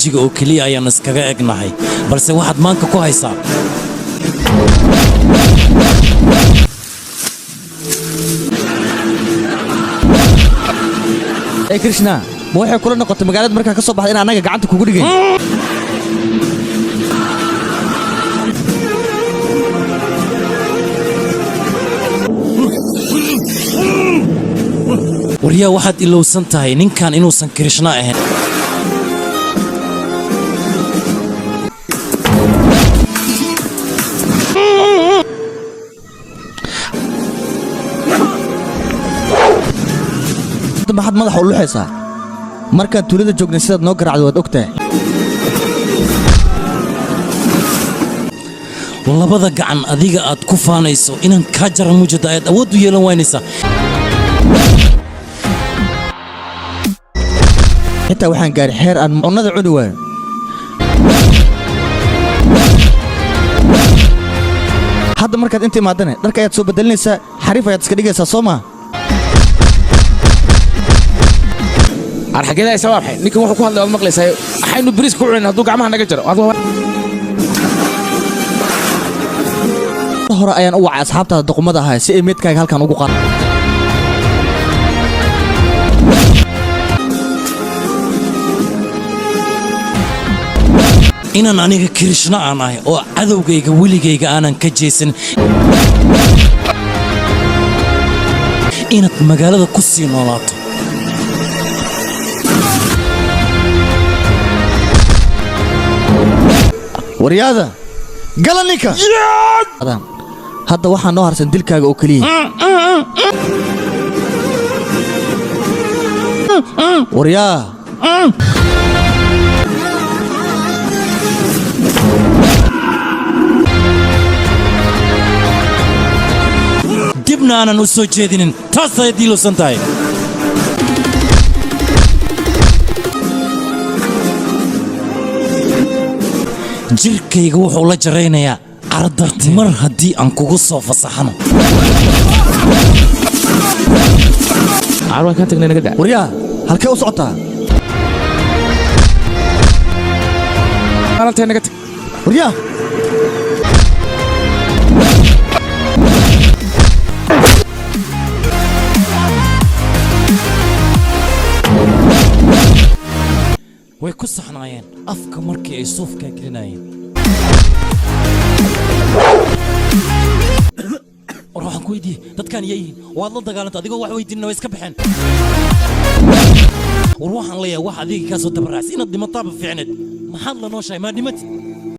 Jiga oo keliya ayaan iskaga egnahay, balse waxaad maanka ku haysaa. Ee Krishna, ma waxay kula noqotay magaalada markaa ka soo baxday in annaga gacanta kugu dhigayn? Waryaa, waxaad ilowsan tahay ninkan inuusan Krishna ahayn. Hadda maxaad madaxa u luxaysaa? Markaan tuulada joognay sidaad noo garaacdo waad ogtahay. Labada gacan adiga aad ku faanayso inaan kaa jara mujada ayaad awood u yeelan waynaysaa. Xitaa waxaan gaaray xeer aan cunnada cuni waayo. Hadda markaad inta imaadane dharka ayaad soo bedelinaysaa, xariif ayaad iska dhigaysaa, soo maa? Arxageeda waa maxay? Ninkan wuxuu ku hadlay waad maqlaysaa. Waxaynu bariis ku cunayn hadduu gacmaha naga jaro. Hore ayaan u wacay asxaabtaada doqomada ahaa si ay meydkaaga halkan ugu qaad. Inaan aniga Krishna aan ahay oo cadowgayga weligayga aanan ka jeesan, inaad magaalada ku sii noolaato. Waryaada, gala ninka. Hadda waxaa noo harsan dilkaaga oo keliya. Waryaa. Dibna aanan u soo jeedinin, taas ayaad iilowsan tahay. Jirkayga wuxuu la jaraynayaa cardarteed mar haddii aan kugu soo fasaxano. Waan kaa tagnay, naga daa. Waryaa, halkee u socotaa? Maalintaa naga tag. Waryaa. Way ku saxnaayeen afka markii ay suufkaa gelinayeen. War, waxaan ku weydiiyey, dadkaan iyay yihiin? Waad la dagaalanta adigoo wax weydiinina, way iska baxeen. War, waxaan leeyahay wax adiga kaa soo dabaraacsi inaad dhimataaba fiicneed. Maxaad la nooshahay? Maa dhimatid?